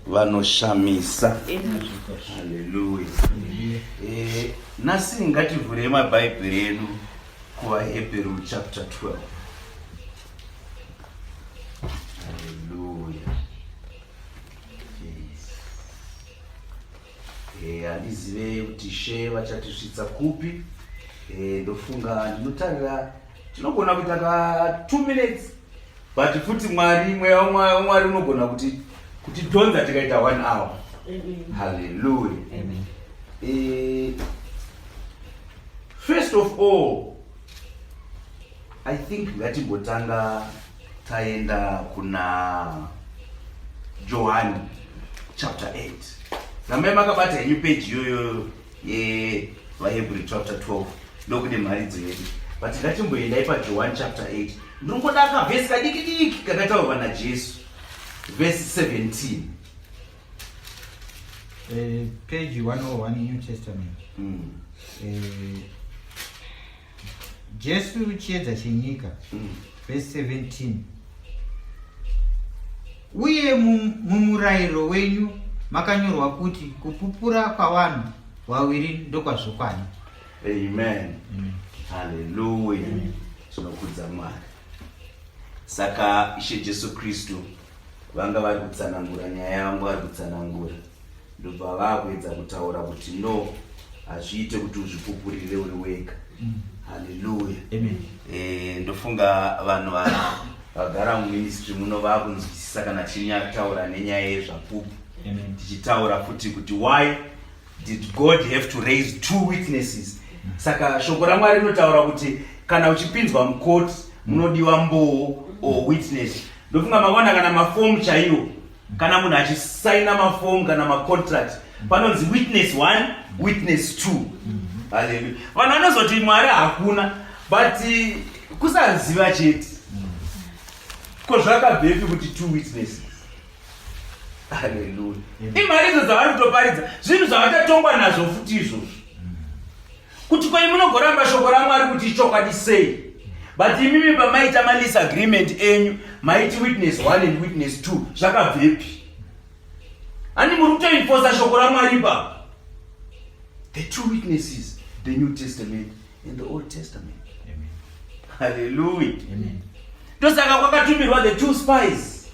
Vanoshamisa. Haleluya. Eh, nhasi ngativhurei mabhaibheri edu kuvaHebheru chapter 12. Haleluya. Yes. Eh, handizive kuti she vachatisvitsa kupi. Eh, ndofunga ndinotarira tinogona kuita ka 2 minutes but futi Mwari, mweya waMwari unogona kuti kutidhonza tikaita 1 hour. Haleluya. Eh, first of all I think ngatimbotanga taenda kuna Johani chapter 8. Rambai makabata henyu page iyoyo yevaHebrew chapter 12, ndokune mharidzo yedu, but ngatimboendai paJohani chapter 8. Ndinongoda kavhesi kadiki diki kakataurwa naJesu, vhesi 17. Page 101, New Testament. Jesu chiedza chenyika. Verse 17: Uye mumurayiro wenyu makanyorwa kuti kupupura kwavanhu vaviri ndokwazvokwadi. Amen. Haleluya, tinokudza Mwari. Saka Ishe Jesu Kristu vanga vari kutsanangura nyaya yangu, vari kutsanangura, ndobva vakuedza kutaura kuti no, hazviite kuti uzvipupurire uri wega. Haleluya. Eh, ndofunga vanhu vagara muministry muno vakunzwisisa kana tichinyataura nenyaya yezvapupu, tichitaura futi kuti why did God have to raise two witnesses? Saka shoko raMwari rinotaura kuti kana uchipinzwa mukoti munodiwa mboo or witness. Ndofunga makaona kana mafomu chaiwo, kana munhu achisaina mafomu kana macontract, panonzi witness one, witness two. Haleluya. Vanhu vanozoti Mwari hakuna, but kusaziva chete. Ko zvakabvepi kuti two witnesses? Haleluya. Imharidzo dzavari kutoparidza, zvinhu zvavachatongwa nazvo futi izvozvo, kuti kwai munogoramba shoko raMwari kuti ichokwadi sei, but imimi pamaita malease agreement enyu maiti witness one and witness two? Zvakabvepi? Handi muri kutoenforsa shoko raMwari ipapo? The two witnesses, the New Testament and the Old Testament. Haleluya. Ndosaka kwakatumirwa the two spies.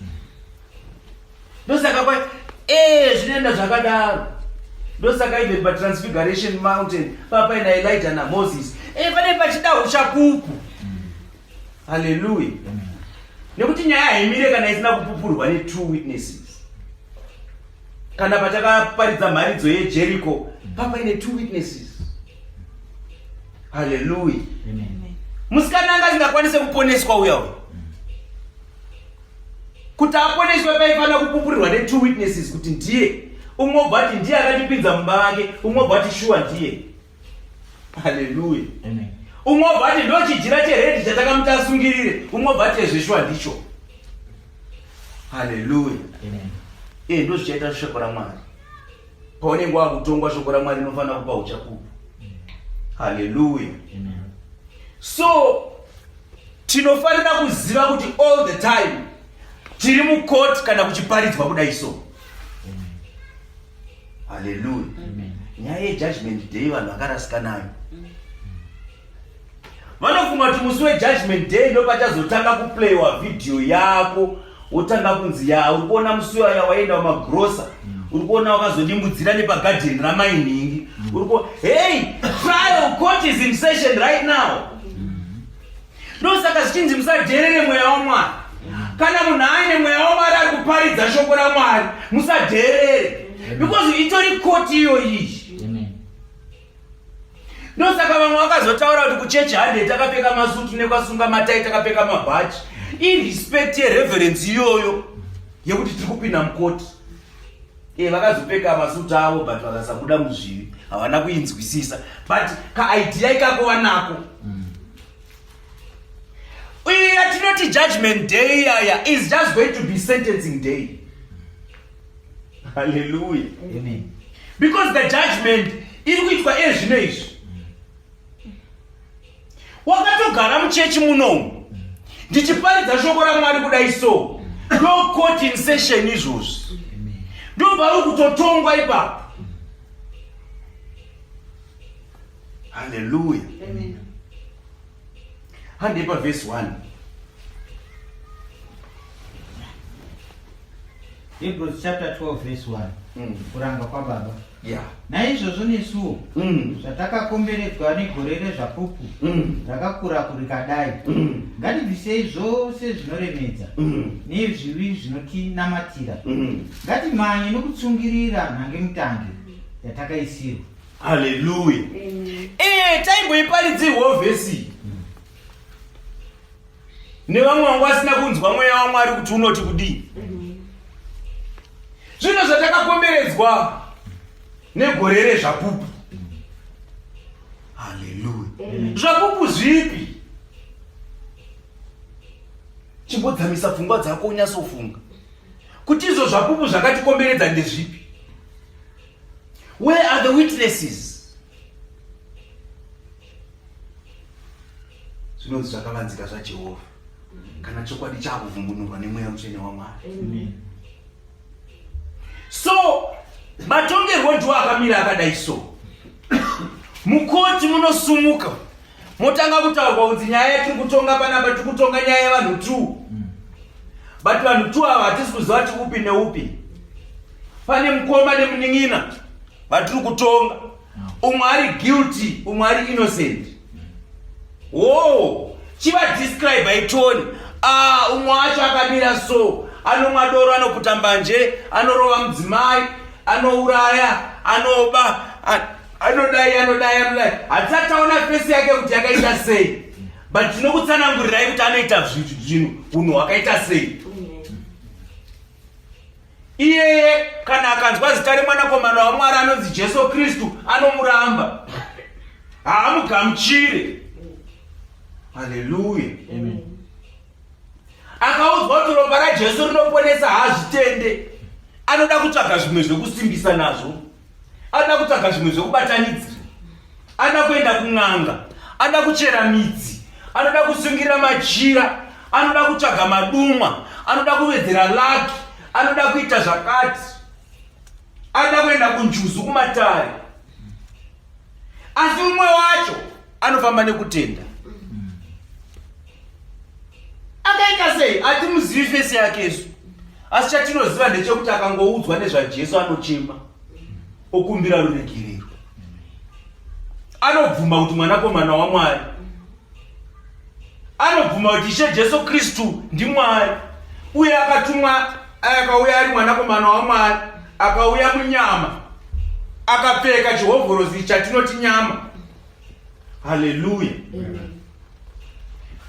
Ndosaka kwa zvinoenda zvakadaro. Ndosaka even paTransfiguration Mountain papaina Elijah naMoses. Pane pachida uchapupu. Haleluya. Nekuti nyaya haimire kana isina kupupurwa netwo witnesses. Kana patakaparidza mharidzo yeJericho, papaine two witnesses. Haleluya. Musikana anga asingakwanise kuponeswa uya uyu, kuti aponeswe paifanira kupupurirwa netwo witnesses kuti ndiye. Umwe obva ati ndiye akatipinza mumba vake, umwe obva ati shuwa ndiye. Haleluya. Umwe obva ati ndo chijira chered chatakamuti asungirire, umwe obva ati ezveshuwa ndicho. Haleluya. Ndo zvichaita shoko raMwari. Paunenge wakutongwa, shoko raMwari rinofanira kupa uchapupu. Haleluya. So tinofanira kuziva kuti all the time tiri mukoti kana kuchiparidzwa kudai so. Haleluya. Nyaya yejudgment day vanhu vakarasika nayo. Vanofunga kuti musi wejudgment day ndo pachazotanga kuplaywa vhidhiyo yako, wotanga kunzi, ya, uri kuona musi waya waenda mumagrosa, uri kuona wakazodimbudzira nepagadheni ramainhingi, uri kuona. Hey, trial court is in session right now. Ndosaka zvichinzi musadherere mweya waMwari. Kana munhu aine mweya waMwari ari kuparidza shoko raMwari, musadherere, because itori koti iyoyi. Ndosaka vamwe vakazotaura kuti kuchechi hande takapfeka masutu nekasunga matai, takapfeka mabhachi. Irespect yereverence iyoyo yekuti tiri kupinda mukoti. Vakazopfeka masutu avo, but vakasabuda muzvivi. Havana kuinzwisisa, but kaidea ikako vanako. Uye yatinoti judgment day yaya is just going to be sentencing day. Haleluya. Because the judgment iri kuitwa ezvino izvi. Wakatogara muchechi munomu ndichiparidza shoko raMwari kudai so, Ndo court in session izvozvi. Ndo pauri kutotongwa ipapo. Hallelujah. Amen. Handei pavhesi 1. Hebrews chapter 12 verse 1. Kuranga kwababa. Yeah. Naizvozvo nesuwo zvatakakomberedzwa negore rezvapupu rakakura rikadai, ngatibvisei zvose zvinoremedza nezvivi zvinotinamatira, ngatimhanye nokutsungirira nhangemutange yatakaisirwa. Haleluya. Eh, taimboiparidzirwawo vhesi iyi nevamwe vangu vasina kunzwa mweya waMwari kuti unoti kudii. Zvino zvatakakomberedzwa negore rezvapupu. Haleluya. Zvapupu zvipi? Chimbodzamisa pfungwa dzako unyatsofunga kuti izvo zvapupu zvakatikomberedza ndezvipi. Where are the witnesses? Zvinonzi zvakavanzika zvaJehovha kana chokwadi chakuvhumbunurwa nemweya mutsvene waMwari. So matongerwo ndiwo akamira akadai so. Mukoti munosumuka motanga kutaurwa kunzi nyaya yatiri kutonga panapa tiri kutonga nyaya yevanhu 2. But vanhu 2 ava hatisi kuziva kuti upi neupi. Pane mukoma nemunin'ina vatiri kutonga. Umwe ari guilty, umwe ari innocent. Whoa, chiva describe itoni. Ah, umwe wacho akamira so, anomwa doro, anoputa mbanje, anorova mudzimai, anouraya, anoba, anodai, anodai, anodai. Hatisati taona face yake kuti yakaita sei. But tinokutsanangurirai kuti anoita zvinhu, unhu hwakaita sei. Iyeye kana akanzwa zita remwanakomana waMwari anonzi Jesu Kristu anomuramba, haamugamuchire. Haleluya. Akaudzwa kuti ropa raJesu rinoponesa haazvitende. Anoda kutsvaga zvimwe zvekusimbisa nazvo, anoda kutsvaga zvimwe zvekubatanidzira, anoda kuenda kun'anga, anoda kuchera midzi, anoda kusungira machira, anoda kutsvaga madumwa, anoda kuwedzera laki, anoda kuita zvakati, anoda kuenda kunjuzu kumatare. Asi umwe wacho anofamba nekutenda. Akaita sei? Hatimuzivi fesi yake isu, asi chatinoziva ndechekuti akangoudzwa nezvaJesu anochema okumbira ruregerero, anobvuma kuti mwanakomana waMwari, anobvuma kuti Ishe Jesu Kristu ndiMwari uye akatumwa, akauya ari mwanakomana waMwari, akauya munyama, akapfeka chihovhorosi chatinoti nyama. Haleluya.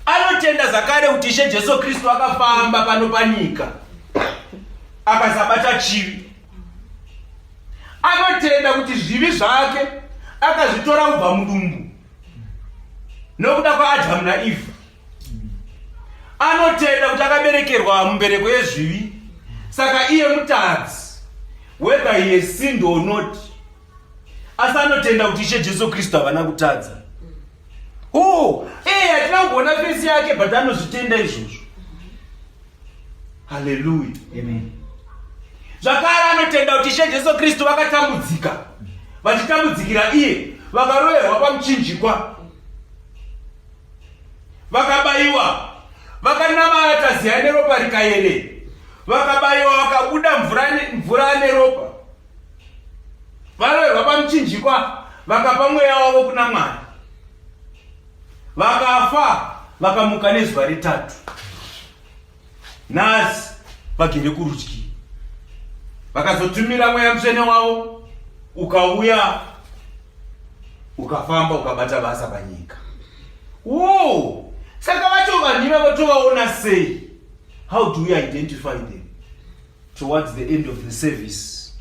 Anotenda zakare kuti Ishe Jesu Kristu akafamba pano panyika akasabata chivi. Anotenda kuti zvivi zvake akazvitora kubva mudumbu nokuda kwaAdhamu naEvha. Anotenda kuti akaberekerwa mumbereko yezvivi, saka iye mutadzi, whether he has sinned or not. Asi anotenda kuti Ishe Jesu Kristu havana kutadza. Oh, hatina kuona fesi yake, but anozvitenda izvozvo. Haleluya. Amen. Zvakare anotenda kuti Ishe Jesu Kristu vakatambudzika, vachitambudzikira iye, vakaroverwa pamuchinjikwa, vakabayiwa, vakanamata ziya neropa rikayerera, vakabayiwa, vakabuda mvura neropa, varoverwa pamuchinjikwa, vakapa mweya wavo kuna Mwari, vakafa, vakamuka nezuva retatu. Nhasi vagere kurudyi, vakazotumira mweya mutsvene wavo, ukauya ukafamba ukabata basa panyika. Wo, saka vacho vanhu ivavo tovaona sei? How do we identify them? Towards the end of the service,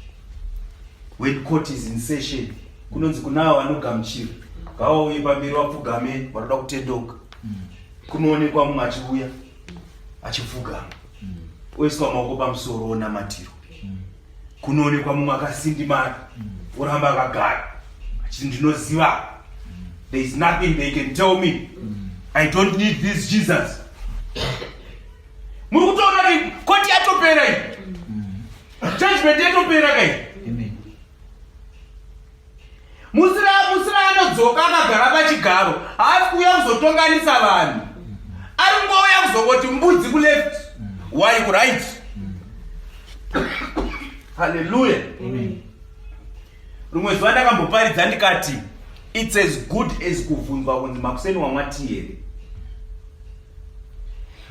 when court is in session, kunonzi kunavo vanogamuchira ngavauye pamberi vapfugame, vanoda kutendeuka. Kunoonekwa mumwe achiuya achipfugama, oiswa maoko pamusoro onamatirwa. Kunoonekwa mumwe akasindimara, oramba akagara achiti ndinoziva, there is nothing they can tell me, I don't need this Jesus. Muri kutoona kuti koti yatopera iyi, judgment yatopera kai. Musira anodzoka akagara pachigaro, haasi kuuya kuzotonganisa vanhu, ari kungouya kuzongoti mbudzi kuleft, wai kuright. Haleluya. Rimwe zuva ndakamboparidza ndikati it's as good as kuvhunzwa kunzi makuseni wamwa tii here.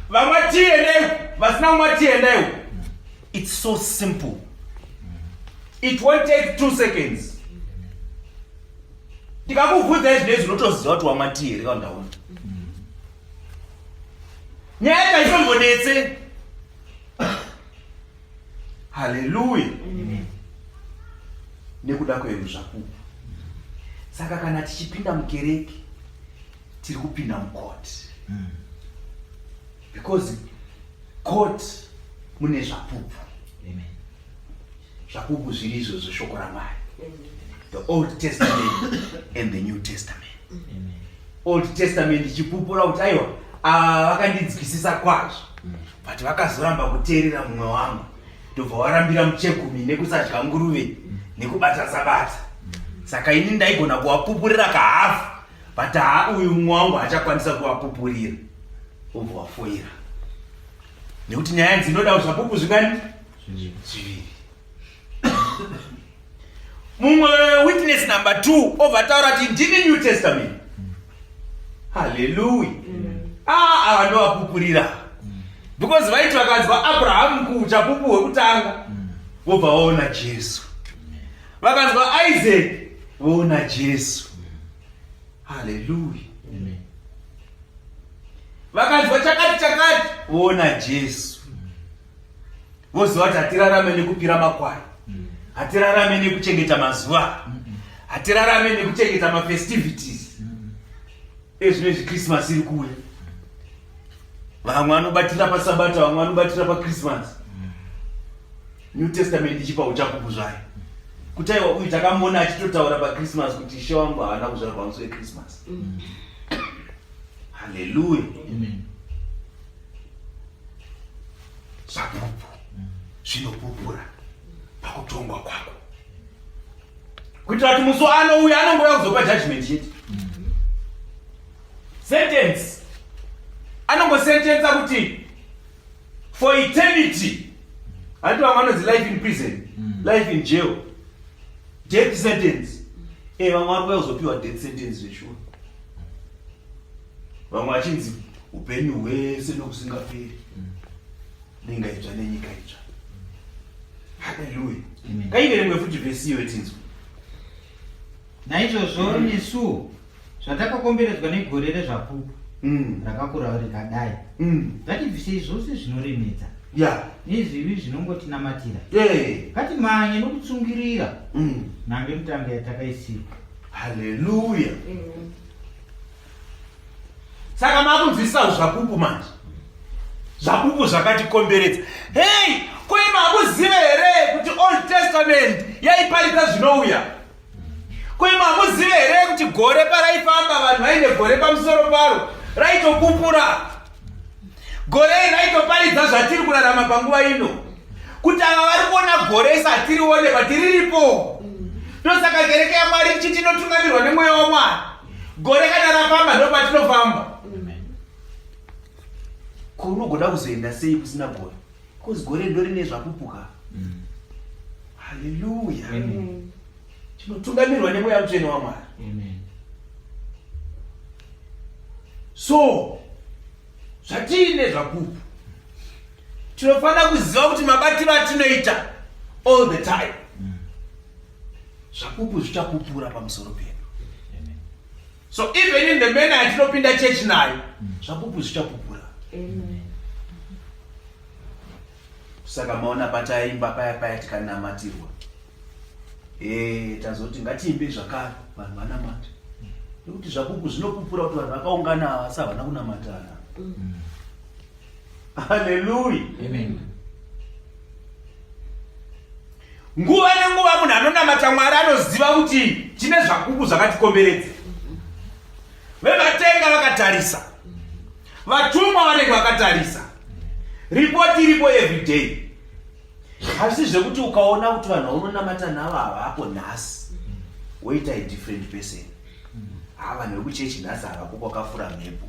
Vamwa tii endaiwo, vasina kumwa tii endaiwo. It's so simple, it won't take 2 seconds. Ndikakubvunza izvinezvi, unotoziva kuti wamwa tii here. Kana ndaona nyaya yacho haitombonetse. Haleluya. Nekuda kweruzvapupu. Saka kana tichipinda mukereke, tiri kupinda mucourt, because court mune zvapupu. Zvapupu zviri izvozvo shoko raMwari, the Old Testament and the New Testament. Old Testament ichipupura kuti aiwa, ava vakandinzwisisa kwazvo, but vakazoramba kuteerera mumwe wangu, ndobva warambira muchegumi nekusadya nguruve nekubata sabata. Saka ini ndaigona kuvapupurira kahafu, but haa, uyu mumwe wangu haachakwanisa kuvapupurira. Obva wafoira, nekuti nyaya dzinoda zvapupu zvingani? Zviviri. Mumwe witness number two obva taura kuti ndini New Testament. Haleluya. Ah, ava ndovapupurira, because vaiti vakanzwa Abrahamu kuuchapupu hwekutanga, vobva vaona Jesu. Vakanzwa Isaac, voona Jesu. Haleluya. Vakanzwa chakati chakati, voona Jesu, voziva kuti hatirarame nekupira makwai, hatirarame nekuchengeta mazuva, hatirarame nekuchengeta mafestivities ezvinezvi. Christmas iri kuuya, vamwe vanobatira pasabata, vamwe vanobatira paChristmas. New Testament ichipa uchapupu zvayo kuti aiwa, uyu takamuona achitotaura paChristmas kuti Ishe wangu haana kuzvarwa musi weChristmas. Haleluya. Zvapupu zvinopupura pakutongwa kwako, kuitira kuti musi anouya anongouya kuzopa judgment chete, sentence. Anongosentensa kuti for eternity. Handiti vamwe vanonzi life in prison, life in jail, death sentence. Vamwe vari kuuya kuzopiwa death sentence zveshuwa, vamwe vachinzi upenyu hwese nokusingaperi, denga idzva nenyika itsva. Haleluya. Ngaiverengwe futi vhesi iyo tinzwe. Naizvozvo nesuwo, zvatakakomberedzwa negore rezvapupu rakakura rikadai, ngatibvisei zvose zvinoremedza nezvivi zvinongotinamatira, ngatimhanye nokutsungirira nhange mutange yatakaisirwa. Haleluya. Saka makunzwisisa zvapupu manje, zvapupu zvakatikomberedza. Hei, koi makuziva here kuti Old Testament yaiparidza zvinouya? Koi makuziva here kuti gore paraifamba, vanhu vaine gore pamusoro paro raitopupura? Gore iri raitoparidza zvatiri kurarama panguva ino, kuti ava vari kuona gore isatirione, but riripo. Ndosaka kereke yaMwari ichiti inotungamirwa nemweya waMwari. Gore kana rafamba, ndo patinofamba. Ko unogoda kuzoenda sei kusina gore? Because gore ndo rine zvapupuka. Haleluya. Tinotungamirwa nemweya mutsvene waMwari. So zvatiine zvapupu, tinofanira kuziva kuti mabatiro atinoita all the time, zvapupu zvichapupura pamusoro pedu. So even in the manner yatinopinda chechi nayo, zvapupu zvichapupura. Saka maona pataimba paya paya tikanamatirwa, tazoti ngatiimbe zvakare vanhu vanamata, nekuti zvapupu zvinopupura kuti vanhu vakaungana ava asi havana kunamatana. Haleluya. Nguva nenguva munhu anonamata Mwari anoziva kuti tine zvapupu zvakatikomberedza. Vematenga vakatarisa, vatumwa vanenge vakatarisa. Ripoti iripo every day. Hazvisi zvekuti ukaona kuti vanhu vaunonamata navo havapo nhasi woita a different person. Ha vanhu vekuchechi nhasi havapo kwakafura mhepo.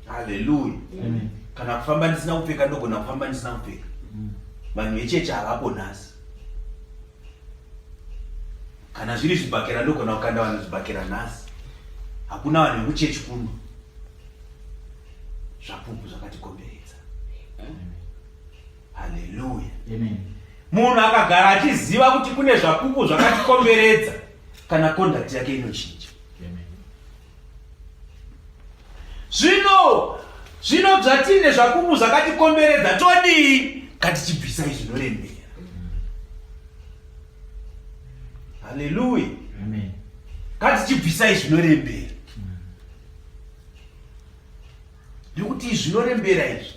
Haleluya. Kana kufamba ndisina kupfeka ndogona kufamba ndisina kupfeka. Vanhu vechechi havapo nhasi. Kana zviri zvibhakera ndogona kukanda vanhu zvibhakera nhasi. Hakuna vanhu vekuchechi kuno. Zvapupu zvakatikomberedza. Haleluya. Munhu akagara achiziva kuti kune zvapupu zvakatikomberedza, kana conduct yake inochinja. Zvino zvino zvatine zvapupu zvakatikomberedza todii? Ngatichibvisai zvinoremera. Haleluya. Ngatichibvisai zvinorembera. Nekuti zvinorembera izvi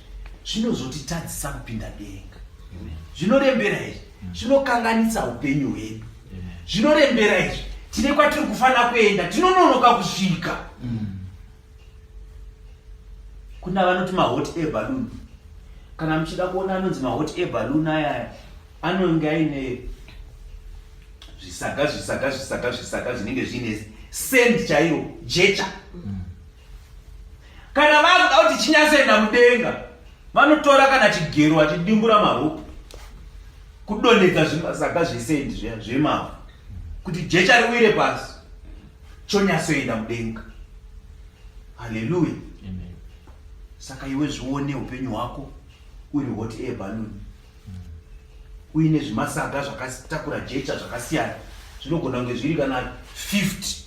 zvinozotitadzisa kupinda denga. Zvinorembera izvi zvinokanganisa upenyu hwedu. Zvinorembera izvi tine kwatiri kufanira kuenda tinononoka kusvika. Kuna vanoti mahot air balloon. Kana muchida kuona anonzi mahot air balloon aya anonge aine zvisaga zvisaga zvisaga zvisaga zvinenge zviine send chaiyo jecha. Kana vakuda kuti chinyatsoenda mudenga vanotora kana chigero vachidimbura maropu kudonhedza zvimasaga zvesendi zviya zvemavhu kuti jecha riwire pasi chonyatsoenda mudenga. Haleluya. Saka iwe zvione upenyu hwako uri hot air balloon uine zvimasaga zvakatakura jecha zvakasiyana zvinogona kunge zviri kana 50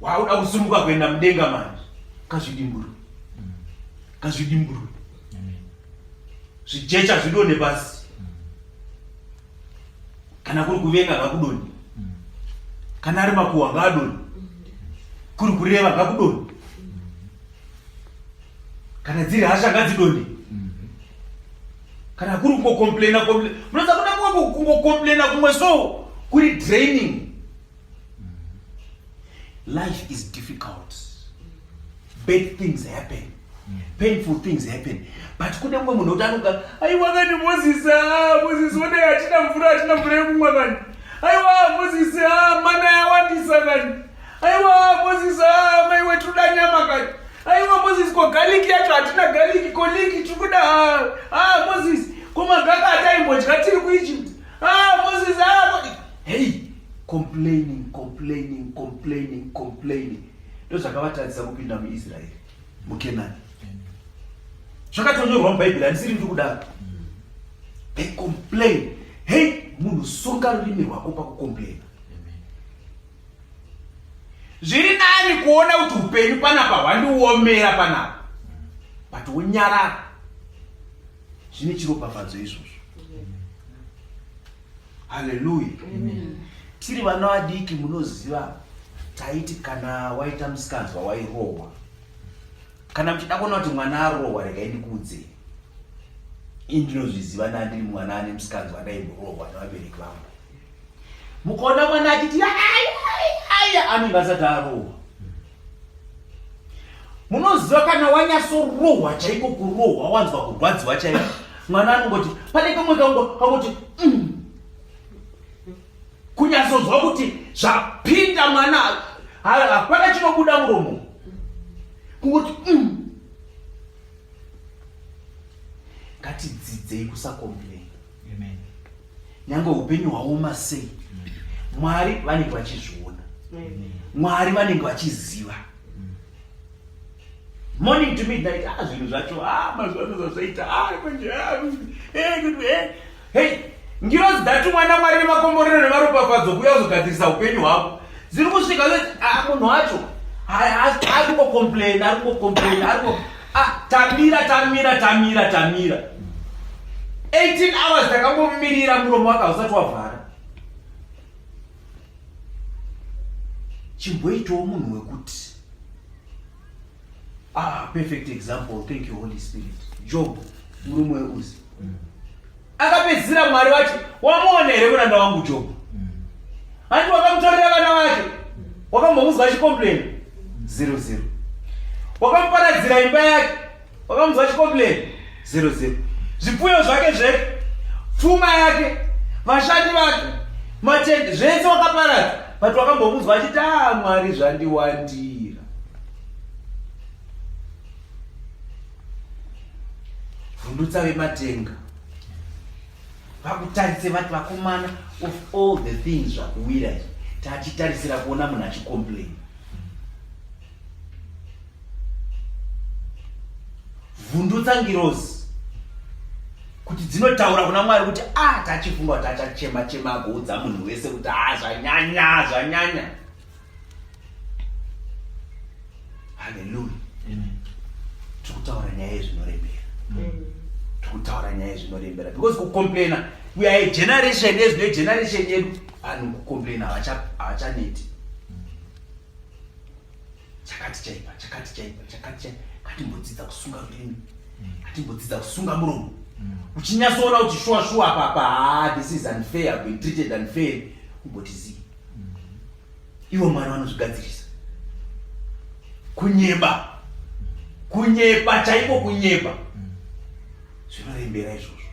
wauda kusimuka kuenda mudenga manje kazvidimburu kazvidimburu zvijecha zvidonhe pasi kana kuri kuvenga ngakudonhe kana ari makuhwa ngaadonhe kuri kureva ngakudonhe kana dziri hasha ngadzidonhe kana kuri kungokomplaina munoza kuna kumwe kungokomplaina kumwe so kuri draining. Life is difficult, bad things happen, painful things happen, but kune mumwe munhu kuti anoga aiwa kani Moses, ah, Moses onai hatina mvura, hatina mvura yekumwa kani, aiwa Moses, ah, mana yawandisa kani, aiwa Moses, ah, maiwe tinoda nyama kani, aiwa Moses, ko garlic yacho hatina garlic, ko liki tiri kuda, ah, ah, Moses, ko magaka ataimbodya tiri kuEgypt, ah, Moses, ah, hey, complaining, complaining, complaining, complaining. Ndozvakavatadzisa kupinda muIsraeri, muKenani. Zvakatonyorwa muBhaibheri, handisiri ndiri kudaro. They complain. Hey, munhu sunga rurimi rwako pakucomplaina. Zviri nani kuona kuti upenyu panapa hwandiomera panapa, but wonyarara. Zvine chiropafadzo izvozvo. Haleluya. Tiri vana vadiki munoziva taiti kana waita musikanzwa wairohwa. Kana muchida kuona kuti mwana arohwa regai ndikuudzei. Ini ndinozviziva ndandiri mwana ane musikanzwa ndaimborohwa nevabereki vangu. Mukaona mwana achiti aya anenge asati arohwa. Munoziva kana wanyasorohwa chaiko kurohwa wanzwa kurwadziwa chaiko mwana anongoti pane kamwe kangoti Kunyatsonzwa kuti zvapinda mwana hapana chinobuda muromo kungoti Ngatidzidzei kusakomplain. Nyange upenyu hwaoma sei, Mwari vanenge vachizviona, Mwari vanenge vachiziva. Morning to midnight, ah, zvinhu zvacho, ah, mazuva ano zvazvaita, ah, manje, ah, eh, eh, hey, ngirozi dzatumwa naMwari nemakomborero nemaropafadzo kuuya kuzogadzirisa upenyu hwako dziri kusvika ah, munhu wacho ari kungocomplain, ari kungocomplain, ari kungo ah, tamira, tamira, tamira, tamira 18 hours takangomirira muromo wake hausati wavhara. Chimboitawo munhu wekuti ah, perfect example, thank you Holy Spirit. Job murume weuzi akapedzisira Mwari vati wamuona here muranda wangu Job? Hanti wakamutorera vana vake, wakambomuzwa achicomplain? 0 0. Wakamuparadzira imba yake, wakamunzwa achicomplain zero zero. Zvipfuyo zvake zveke, pfuma yake, vashandi vake, matende, zvese wakaparadza, but wakambomunzwa achiti ah, Mwari zvandiwandira. Vhundutsa vematenga vakutarise vati vakomana, of all the things zvakuwira izvi tachitarisira kuona munhu achicomplain. Vhundutsa ngirozi kuti dzinotaura kuna Mwari kuti ah, tachifunga kuti achachema chema agoudza munhu wese kuti ah, zvanyanya zvanyanya. Haleluya. Tiri kutaura nyaya yezvinorembera. Tiri kutaura nyaya yezvinorembera because kucomplaina, we are a generation yezvino, generation yedu vanhu kucomplaina havachaneti. Chakati chaipa, chakati chaipa, chakati chaipa. Ngatimbodzidza kusunga rurimi, ngatimbodzidza kusunga muromo. Uchinyatsoona kuti shuwa shuwa apa apa, ah, this is unfair, I've been treated unfair, umboti zii. Ivo Mwari vanozvigadzirisa. Kunyeba, kunyepa chaiko, kunyepa zvinorembera izvozvo.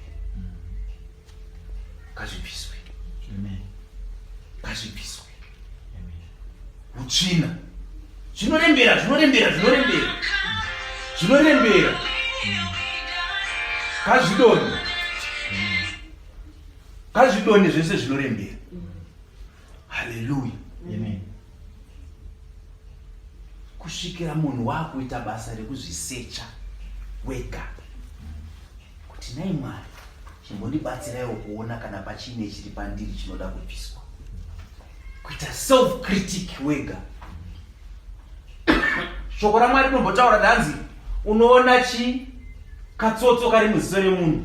Ngazvibviswe, ngazvibviswe. Utsvina zvinorembera, zvinorembera, zvinorembera, zvinorembera. Ngazvidonhe, ngazvidonhe zvese zvinorembera. Haleluya. Amen. Kusvikira munhu waakuita basa rekuzvisecha wega kuti nai Mwari chimbondibatsiraiwo kuona kana pachiine chiri pandiri chinoda kubviswa. Kuita self critic wega. Shoko raMwari rinombotaura danzi unoona chi katsotso kari muziso remunhu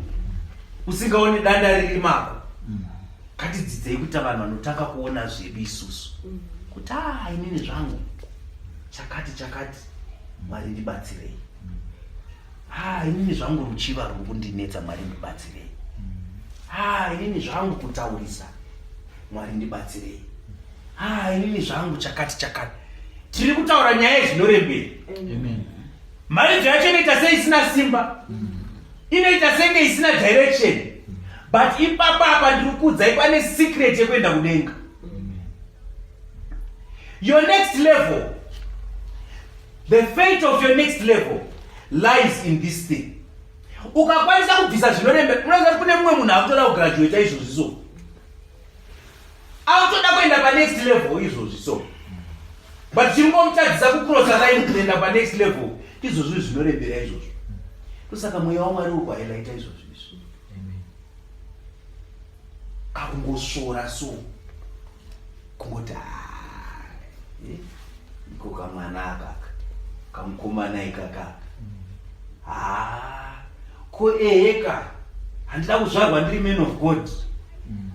usingaoni danda riri mako. Ngatidzidzei kuita vanhu vanotanga kuona zvedu isusu kuti ah, inini zvangu chakati chakati, Mwari ndibatsirei. Ah, inini zvangu ruchiva ruri kundinetsa, Mwari ndibatsirei. Ah, inini zvangu kutaurisa, Mwari ndibatsirei. Ah, inini zvangu chakati chakati. Tiri kutaura nyaya yezvinorembera. Amen. Mharidzo yacho inoita seisina simba, inoita senge isina direction, but ipapa apa ndiri kuudzai pane secret yekuenda kudenga. Your next level, the fate of your next level lies in this thing. Ukakwanisa kubvisa zvinorembera, unoziva kuti kune mumwe munhu akutoda kugraduata izvozvi so, akutoda kuenda panext level izvozvi so, but chingomutadzisa kucrossa line kuenda panext level izvozvi zvinorembera izvozvo. Ndosaka mweya waMwari uri kuhighlighta izvozvi izvi. Kakungosvora so, kungoti ah, iko kamwana akaka, kamukomana ikaka, ah, ko eheka handida kuzvarwa ndiri man of God.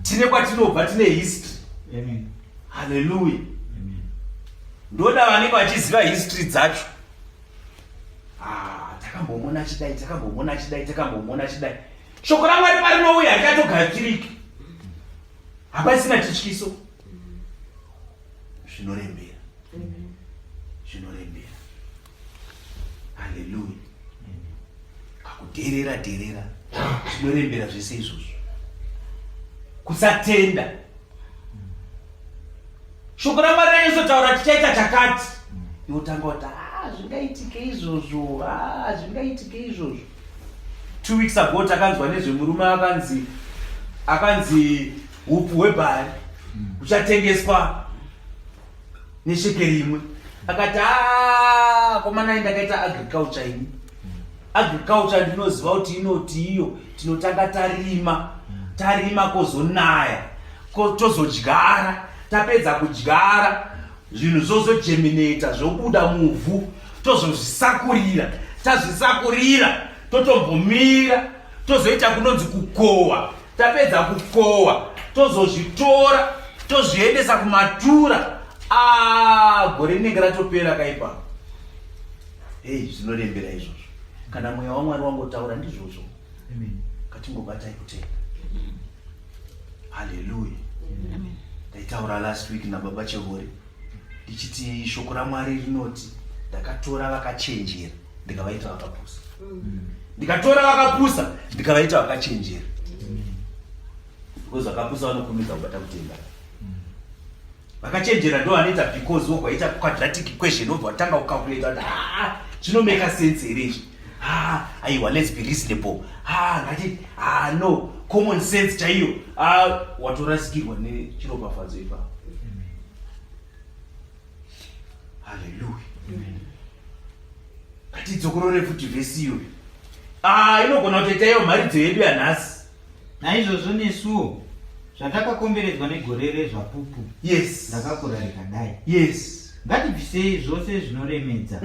Tine kwatinobva, tine history. Amen. Haleluya. Amen. Ndoda vanenge vachiziva history dzacho. Ah, takambomona achidai, takambomona achidai, takambomona achidai. Shoko raMwari parinouya harichatogadziriki, hapasina chityiso. Zvinorembera, zvinorembera. Haleluya. Kakudherera dherera zvinorembera zvese izvozvo. Kusatenda. Shoko raMwari ranyatsotaura tichaita chakati, iwe utanga kuti ah, zvingaitike izvozvo, ah, zvingaitike izvozvo. 2 weeks ago takanzwa nezvemurume akanzi upfu hwebhari huchatengeswa neshekeri imwe. Akati ah, komanai ndakaita agriculture ini, agriculture ndinoziva kuti inoti iyo tinotanga tarima, tarima kozonaya, tozodyara, tapedza kudyara zvinhu zvozogeminata zvobuda muvhu, tozozvisakurira, tazvisakurira totombomira, tozoita kunonzi kukohwa, tapedza kukohwa tozozvitora tozviendesa kumatura. Ah, gore rinenge ratopera kaipa. Hei, zvinorembera izvozvo. Kana mweya waMwari wangotaura ndizvozvo. Amen. Katingobatai kutenda. Haleluya. Ndaitaura last week nababa Chehori ndichiti shoko raMwari rinoti Ndakatora vakachenjera ndikavaita vakapusa. Ndikatora vakapusa ndikavaita vakachenjera. Because vakapusa vanokurumidza kubata kutenda. Vakachenjera ndo vanoita because wobva waita quadratic equation wobva watanga kucalculate kuti ah, zvinomeka sense here izvi? Ah, aiwa, let's be reasonable. Ah, ngati ah, no common sense chaiyo. Ah, watorasikirwa nechiropafadzo ipapo. Haleluya. Ngatidzokorore futi vhesi iyoyo. Ah, inogona kutoita iyo mharidzo yedu yanhasi. Naizvozvo nesuwo, zvatakakomberedzwa negore rezvapupu rakakura rikadai, ngatibvisei zvose zvinoremedza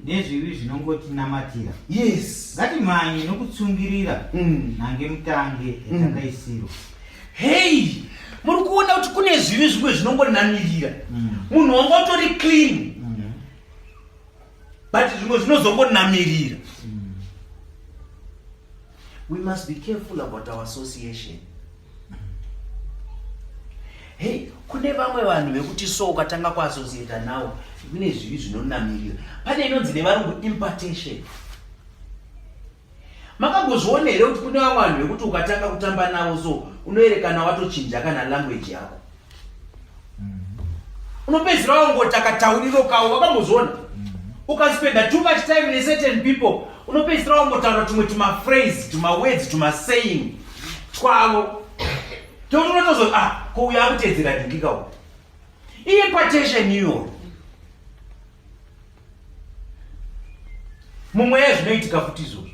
nezvivi zvinongotinamatira. Ngatimhanye nokutsungirira nhange mutange yatakaisirwa. Hei, muri kuona kuti kune zvivi zvimwe zvinongonamirira. Munhu wanga utori clean, but zvimwe zvinozongonamirira. We must be careful about our association. Hey, kune vamwe vanhu vekuti so ukatanga kuassociata nawo kune zvivi zvinonamirira. Pane inonzi nevarungu impartation. Makambozviona here kuti kune vamwe vanhu vekuti ukatanga kutamba navo so unoerekana watochinja kana language yako? Unopedzisira wangoti akatauriro kawo. Wakambozviona? Ukaspenda too much time necertain people, unopedzisira wangotaura tumwe tumaphrase, tumawords, tumasaying twavo, tokuti unotozo ah, ko uyo akuteedzera dhingikawo. Impartation iyoyo mumweya zvinoitika futi izvozvo.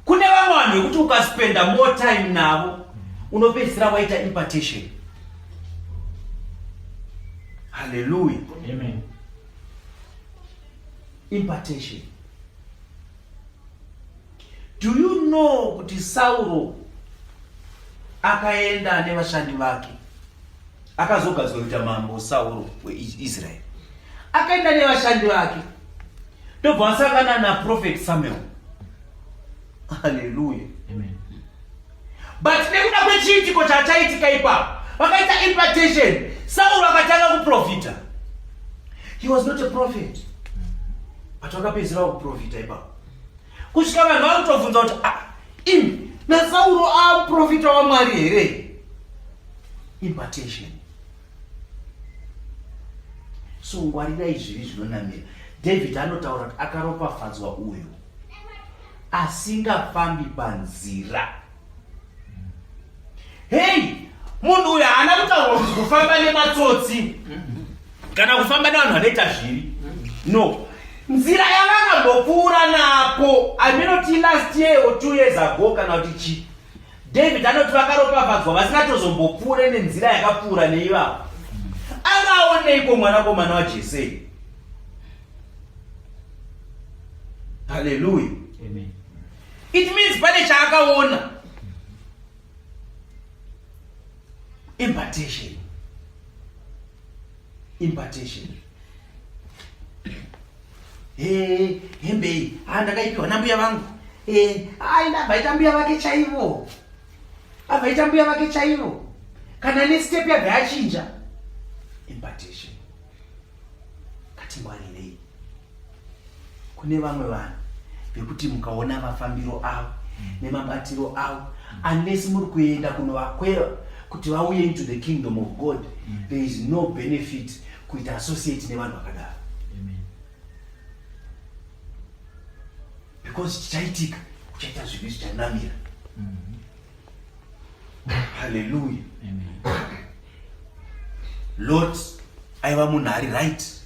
Kune vamwe vanhu vekuti ukaspenda more time navo unopedzisira waita impartation. Haleluya. Amen. Impartation. Do you know kuti Sauro akaenda nevashandi vake, akazogadzwa kuita mambo Sauro weIsraeri, akaenda nevashandi vake ndobva vasangana naProphet Samuel? Haleluya. Amen. But nekuda kwechiitiko chachaitika ipapo, vakaita impartation. Sauro akatanga kuprofita. He was not a prophet, but vakapedzisira vakuprofita ipapo kusvika vanhu vakutobvunza kuti ah, imi naSauro amuprofita waMwari here? Impartation. So ngwarirai zvivi zvinonamira. David anotaura kuti akaropafadzwa uyu asingafambi panzira. Hei, munhu uyu haana kutaurwa kuti kufamba nematsotsi kana kufamba nevanhu vanoita zvivi. No, nzira yavakambopfuura napo, aminoti last year or 2 years ago kana kuti chi, David anoti vakaropafadzwa vasingatozombopfuure nenzira yakapfuura neivavo. Angaoneiko mwanakomana waJesei? Haleluya. Amen. It means pane chaakaona. Impartation. Impartation. Hey, hembe iyi ah, ndakaipiwa nambuya vangu. Hey, ai, ndabvaita mbuya vake chaivo, abvaita mbuya vake chaivo, kana nestep yabva yachinja. Impartation. Ngatingwarirei. Kune vamwe vanhu vekuti mukaona mafambiro avo nemabatiro avo, unless muri kuenda kunovakweva kuti vauye into the kingdom of God, there is no benefit kuita associate nevanhu vakadaro. Amen. Because chichaitika, kuchaita zvivi zvichanamira. Haleluya. Amen. Lot aiva munhu ari right,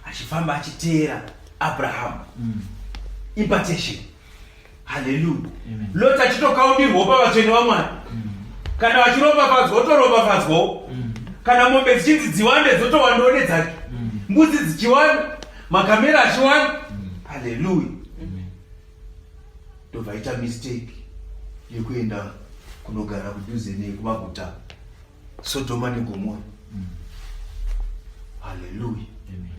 achifamba achiteera Abrahamu. Impartation. Haleluya. Amen. Lot achitokaundirwawo pavatsvene vaMwari. Kana vachiropafadzwa otoropafadzwawo. Kana mombe dzichinzi dziwande, dzotowandawo nedzake. Mbudzi dzichiwanda, makamera achiwanda. Haleluya. Amen. Ndobva aita mistake yekuenda kunogara kudhuze nekumaguta Sodhoma neGomora. Haleluya. Amen.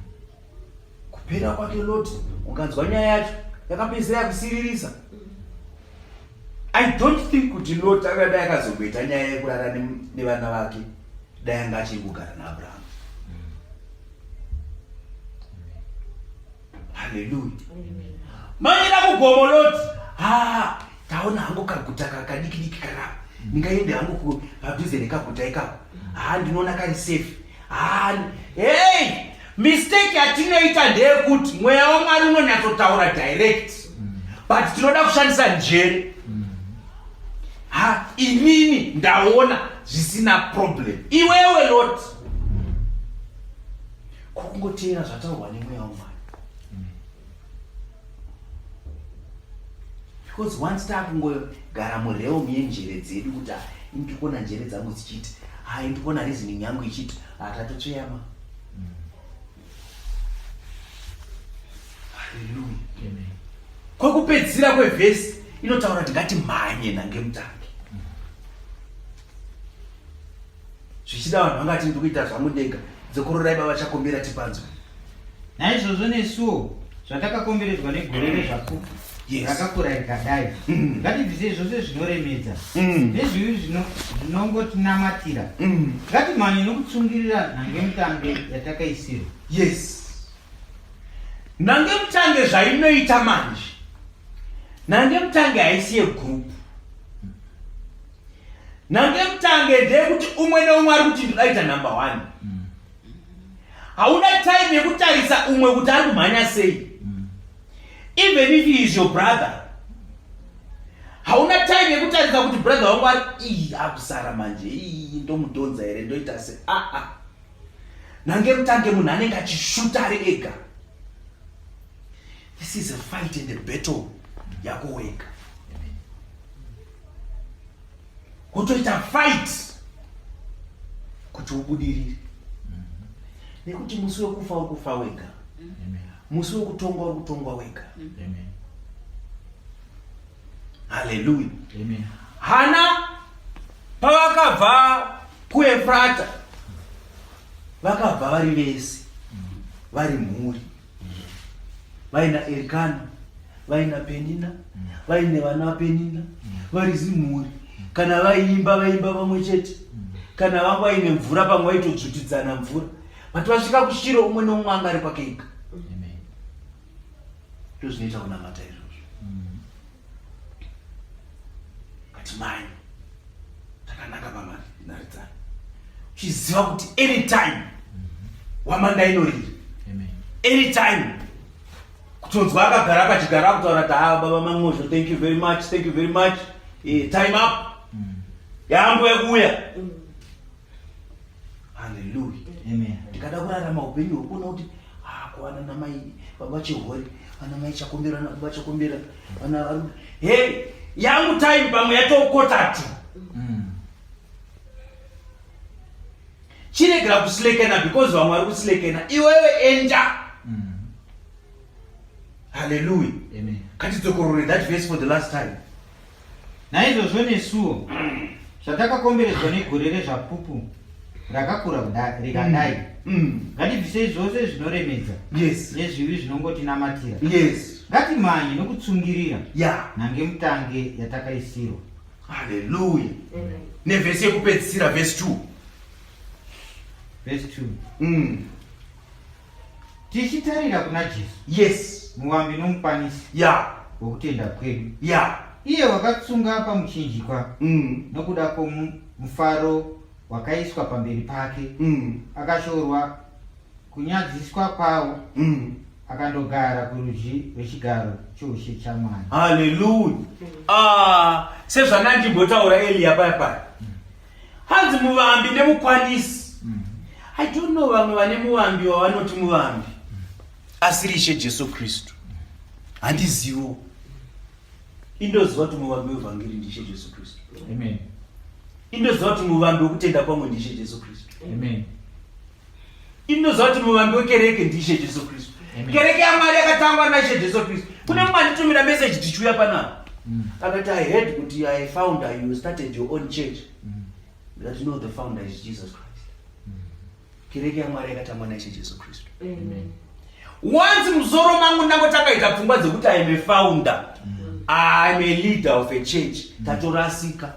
Kupera kwake Lot, unganzwa nyaya yacho yakapedzisira yakusiririsa. I don't think kuti Lot akadai akazomboita nyaya yekurara nevana vake dai anga achiri kugara naAbrahamu. Haleluya. Manyira kugomo Loti. Ha, taona hangu kaguta kadiki diki karapa. Ndingaende hangu padhuze nekaguta ikako. Ha, ndinoona kari safe. Ha, hey, mistake yatinoita ndeyekuti mweya waMwari unonyatsotaura direct. But tinoda kushandisa njere. Ha, inini ndaona zvisina problem. Iwewe Loti. Ko kungoteera zvataurwa nemweya waMwari. Because once takungogara murealm yenjere dzedu kuti, "Ah, ini ndiri kuona njere dzangu dzichiita, hai, ndiri kuona reasoning yangu ichiita," hatatotsveyama. Haleluya. Kwekupedzisira kwevhesi inotaura kuti ngatimhanye nhange mutange. Zvichida vanhu vangati ndiri kuita zvangu ndega. Dzokororai baba Chakombera tipanzwe. Naizvozvo nesuwo zvatakakomberedzwa negore rezvapupu rakakura rikadai, ngatibvisei zvose zvinoremedza nezvivi zvinongotinamatira, ngatimhanye nokutsungirira nhangemutange yatakaisirwa. Yes, nhange mutange zvainoita manje, nhange mutange haisi yegroup. Nhange mutange ndeyekuti umwe neumwe ari kuti ndinodaita number one. Hauna time yekutarisa umwe kuti ari kumhanya sei. Even if he is your brother, hauna time yekutarisa kuti brother wangu ari iyi akusara manje, iyi ndomudhonza here, ndoita se aa. Nhange mutange munhu anenge achishuta ari ega. This is a fight and a battle yako wega. Wotoita fight kuti ubudirire, nekuti musi wekufa uri kufa wega, musi wekutongwa uri kutongwa wega. Haleluya. Hana pavakabva kuEfrata, vakabva vari vese, vari mhuri, vaina Erikana, vaina Penina, vaine vana vaPenina, vari zimhuri. Kana vaiimba, vaimba vamwe chete. Kana vanga vaine mvura pamwe, vaitodzvutidzana mvura. But vasvika kuShiro, umwe neumwe anga ari kwake ega. Ndozvinoita kunamata izvozvo. Ngatimhanye takananga pamanharidzano, uchiziva kuti anytime hwamanda inorira, anytime kutonzwa akagara pachigaro akutaura kuti, "Ah, baba Mangozho, thank you very much, thank you very much. Time up yangu yekuuya." Haleluya. Ndikada kurarama upenyu hwekuona kuti, ah, kuwana namai baba Chihori, vana mai Chakombera, vana baba Chakombera, vana hey, yangu time pamwe yatokotatu. Chiregera kusilekena because vamwe vari kusilekena, iwewe enda. Haleluya. Ngatidzokorore that verse for the last time. Naizvozvo nesuwo zvatakakomberedzwa negore rezvapupu rakakura rikadai, ngatibvisei zvose zvinoremedza nezvivi zvinongotinamatira, ngatimhanye nokutsungirira nhange mutange yatakaisirwa. Haleluya. Nevhesi yekupedzisira, vhesi 2. Verse 2. Tichitarira kuna Jesu, muvambi nomukwanisi wokutenda kwedu, iye wakatsunga pamuchinjikwa nokuda kwomufaro wakaiswa pamberi pake, akashorwa kunyadziswa kwawo, akandogara kurudyi rwechigaro choushe chaMwari. Haleluya. Ah, sezvanandimbotaura Eliya paya paya, hanzi muvambi nemukwanisi. I don't know vamwe vane muvambi wavanoti muvambi asiri Ishe Jesu Kristu. Handizivo. Indoziva kuti muvambi wevhangeri ndiIshe Jesu Kristu. Amen. Indoziva kuti muvambi wekutenda kwamwe ndiIshe Jesu Kristu. Amen. Indoziva kuti muvambi wekereke ndiIshe Jesu Kristu. Amen. Kereke yaMwari yakatangwa naIshe Jesu Kristu. Kune mumwe anditumira meseji tichiuya panapa, akati, "I heard kuti I founder, you started your own church." Ndikati, "No, the founder is Jesus Christ." Kereke yaMwari yakatangwa naIshe Jesu Kristu. Amen. Once musoro mangu ndangotakaita pfungwa dzekuti I am a founder, I am a leader of a church, tatorasika,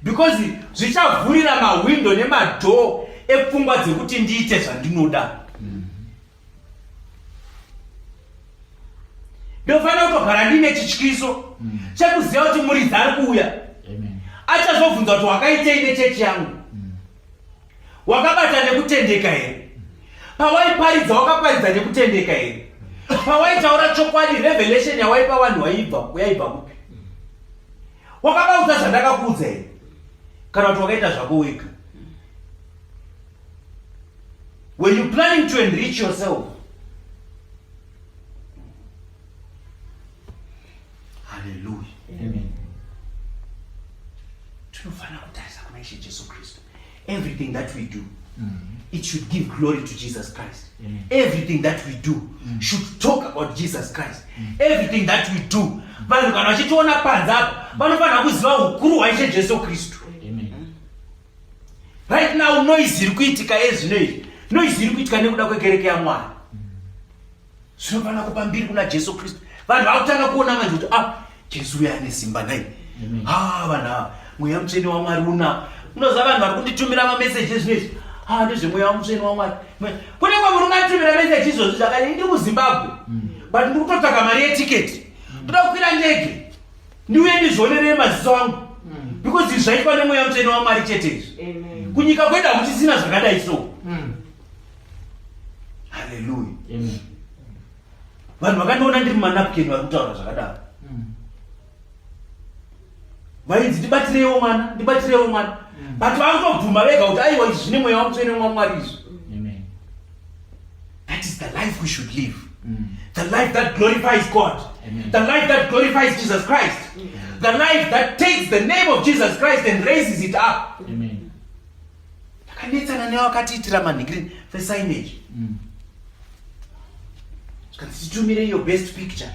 because zvichavhurira mahwindo nemadoor epfungwa dzekuti ndiite zvandinoda. Ndofanira kutogara ndine chityiso chekuziva kuti muridzi ari kuuya. Achazobvunza kuti wakaitei nechechi yangu? Wakabata nekutendeka here? Pawaiparidza wakaparidza nekutendeka here? Pawaitaura chokwadi revelation yawaipa vanhu waibva yaibva kupi? Wakavaudza zvandakakuudza here? Kana kuti wakaita zvako wega? Were you planning to enrich yourself? Hallelujah. Amen. Tinofanira kutarisa kuna Ishe Jesu Kristu. Everything that we do, it should give glory to Jesus Christ. Amen. Everything that we do should talk about Jesus Christ. Everything that we do, vanhu kana vachitiona panze apa vanofanira kuziva ukuru hwaIshe Jesu Kristu. Amen. Right now noise iri kuitika yezvino izvi, noise iri kuitika nekuda kwekereke yaMwari. Zvinofanira kupa mbiri kuna Jesu Kristu. Vanhu vakutanga kuona manje kuti ah, Jesu uya ane simba nhai. Ah, vanhu ava mweya mutsvene waMwari una. Unoziva vanhu vari kunditumira mameseji ezvino izvi. Ah, ndezvemweya mutsvene waMwari. Kune mwe murume atumira meseji izvozvi zvakati ndiri kuZimbabwe. But ndiri kutotsvaga mari yetiketi. Ndoda kukwira ndege. Ndiuye ndizvionerere maziso angu. Because izvi zvaitwa nemweya mutsvene waMwari chete izvi. Kunyika kwedu hakuchisina zvakadai so. Haleluya. Amen. Vanhu vakandiona ndiri mumanapkin vari kutaura zvakadaro. Vainzi ndibatireiwo mwana, ndibatireiwo mwana. But vakutobvuma vega kuti aiwa izvi zvine mweya wamutsvene waMwari izvi. Amen. That is the life we should live. The life that glorifies God. Amen. The life that glorifies Jesus Christ. The life that takes the name of Jesus Christ and raises it up. Amen. Takanetsana nevakatiitira manhingiri fesignage. Zvikanzi titumire your best picture.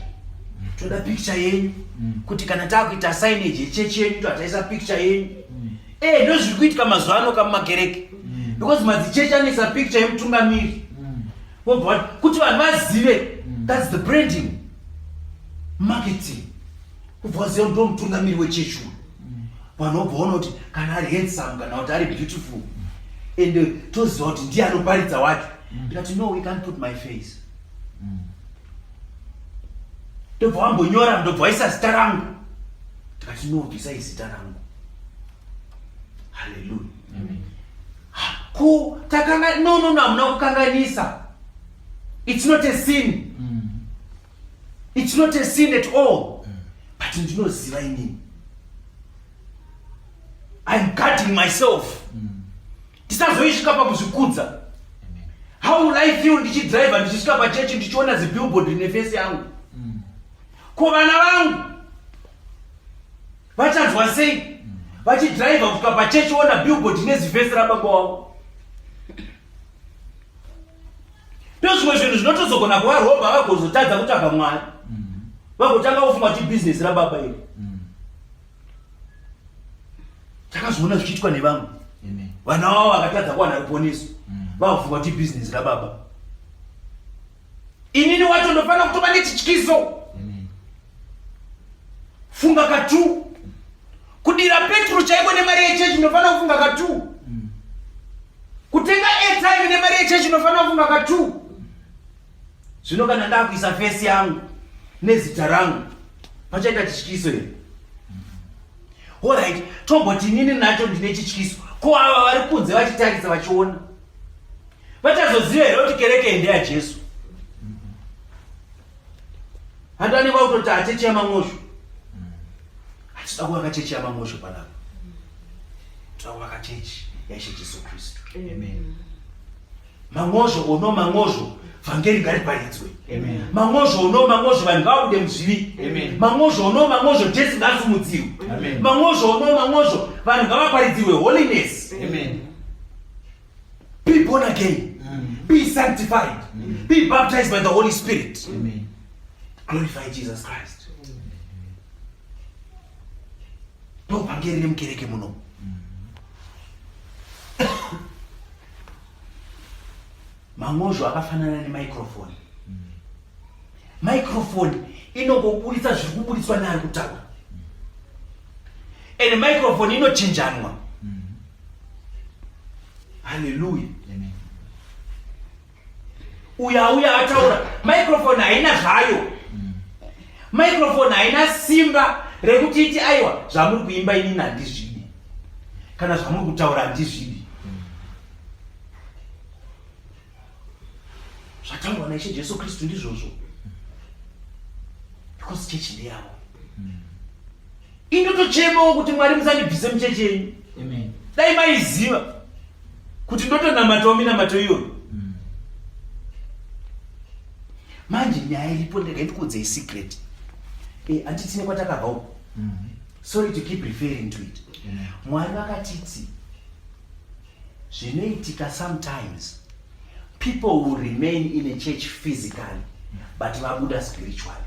Toda picture yenyu kuti kana takuita signage yechechi yenyu totaisa picture yenyu. Eh, ndozviri kuitika mazuva ano kamumakereke. Because madzichechi anoisa picture yemutungamiri. Vobva vati kuti vanhu vazive that's the branding. Marketing. Kubva waziva kuti ndomutungamiri wechechi uyu. Vanhu vobva vaona kuti kana ari handsome kana kuti ari beautiful. And toziva kuti ndiye anoparidza wacho. Ndikati no, we can't put my face. Ndobva wambonyora, ndobva waisa zita rangu. Ndikati no, bvisai zita rangu. Hallelujah. Amen. Ko takanga no no no hamuna kukanganisa. It's not a sin. It's not a sin at all. But ndinoziva inini. I'm guarding myself. Ndisazoisvika pakuzvikudza. Amen. How will I feel ndichidriver ndichisvika pachechi ndichiona zibillboard rine face yangu? Ko vana vangu vachanzwa sei vachidriver kusvika pachechi ona billboard nezifesi rababa wavo? Ndozvimwe zvinhu zvinotozogona kuvarobha vagozotadza kutsvaga Mwari. Vagotanga kufunga kuti business rababa iri. Takazviona zvichiitwa nevamwe. Amen. Vana vavo vakatadza kuwana ruponeso. Vakufunga kuti business rababa. Inini wacho ndofanira kutova nechityiso. Amen. Funga katu. Kudira petro chaiko nemari yechechi ndofanira kufunga katu. Kutenga airtime nemari yechechi ndofanira kufunga katu. Zvino kana ndakuisa face yangu nezita rangu pachaita chityiso here? Alright, tomboti inini nacho ndine chityiso. Ko ava vari kunze vachitarisa vachiona vachazoziva here kuti kereke iyi ndeyaJesu? Handi vanenge vakutoti hachechi yamang'osho. Hatida kuvaka chechi yamang'osho panapa. Toda kuvaka chechi yaIshe Jesu Kristu. Amen. Mang'ozho ono mang'ozho, vhangeri ngariparidzwe. Amen. Mang'ozho ono mang'ozho, vanhu ngavabude muzvivi. Amen. Mang'ozho ono mang'ozho, Jesu ngaasimudzirwe. Amen. Mang'ozho ono mang'ozho, vanhu ngavaparidzirwe holiness. Amen. Be born again. Be sanctified. Be baptized by the Holy Spirit. Amen. Glorify Jesus Christ. Ndovhangeri remukereke muno. Mang'ozho akafanana nemicrophone. Microphone inongoburitsa zviri kuburitswa neari kutaura. And microphone inochinjanwa. Hallelujah. Amen. Uya uya ataura, microphone haina zvayo. Microphone haina simba rekuti iti aiwa zvamuri kuimba inini handizvidi kana zvamuri kutaura handizvidi. Zvataurwa naIshe Jesu Kristu ndizvozvo. Because chechi ndeyavo. Indotochemawo kuti Mwari musandibvise muchechi yenyu. Amen. Dai maiziva kuti ndotonamatawo minamato iyoyo. Manje nyaya iripo ndega ndikuudzei secret. Eh, handiti tine kwatakabva uko. Sorry to keep referring to it. Mwari vakatiti zvinoitika sometimes people will remain in a church physically but vabuda spiritually.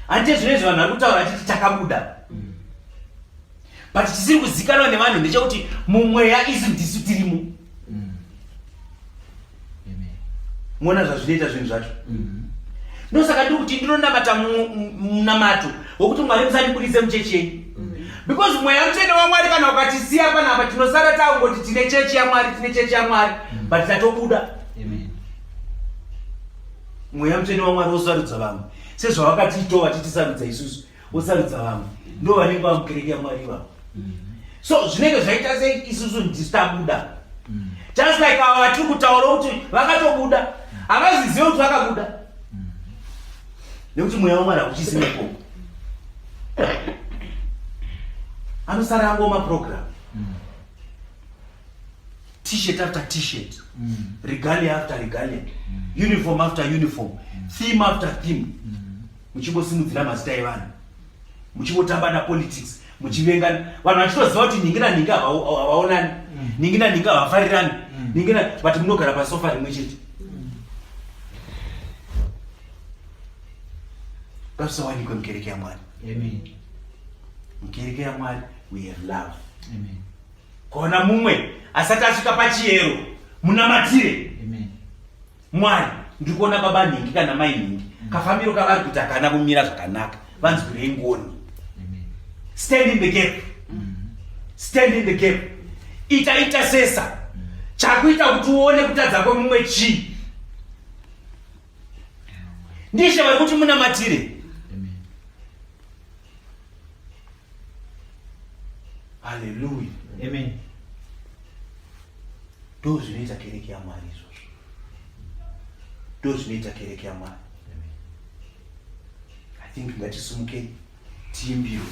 Handiti zvinezvi vanhu vari kutaura vachiti takabuda. But chisiri kuzikanwa nevanhu ndechekuti mumweya isu ndisu tirimo. Muona zvazvinoita zvinhu zvacho. Ndosaka ndiri kuti ndinonamata munamato wekuti Mwari musandibudise muchechi yenyu. Because mweya mutsvene waMwari kana ukatisiya panapa tinosara takungoti tine chechi yaMwari, tine chechi yaMwari, but tatobuda. Mweya mutsvene waMwari wosarudza vamwe sezvawakatiitawo vachitisarudza isusu, wosarudza vamwe ndo vanenge vamukereke yaMwari ivavo. So zvinenge zvaita sei isusu ndisu tabuda. Just like ava vatiri kutaura kuti vakatobuda, havazizive kuti vakabuda. Nekuti mweya waMwari hauchisina ikoko. Anosara angoma program. T-shirt after t-shirt, regalia after regalia, uniform after uniform, theme after theme. Muchingosimudzira mazita evanhu, muchingotamba napolitics, muchivengana. Vanhu vachitoziva kuti nhingi nanhingi havaonani, nhingi nanhingi havafarirani, nhingi na but munogara pasofa rimwe chete. Ngazvisawanikwe mukereke yaMwari. Amen. Mukereke yaMwari we have love. Amen. Kona mumwe asati asvika pachiyero munamatire. Amen. Mwari, ndiri kuona baba nhingi kana mai nhingi. Kafambiro kavari kuita kana kumira zvakanaka. Vanzwirei ngoni. Amen. Stand in the gap. Stand in the gap. Ita intercessor. Chakuita kuti uone kutadza kwemumwe chii? Ndishe vari kuti munamatire. Amen. Hallelujah. Amen. Ndo zvinoita kereke yaMwari izvozvo. Ndo zvinoita kereke yaMwari. I think ngatisumukei tiimbirwe.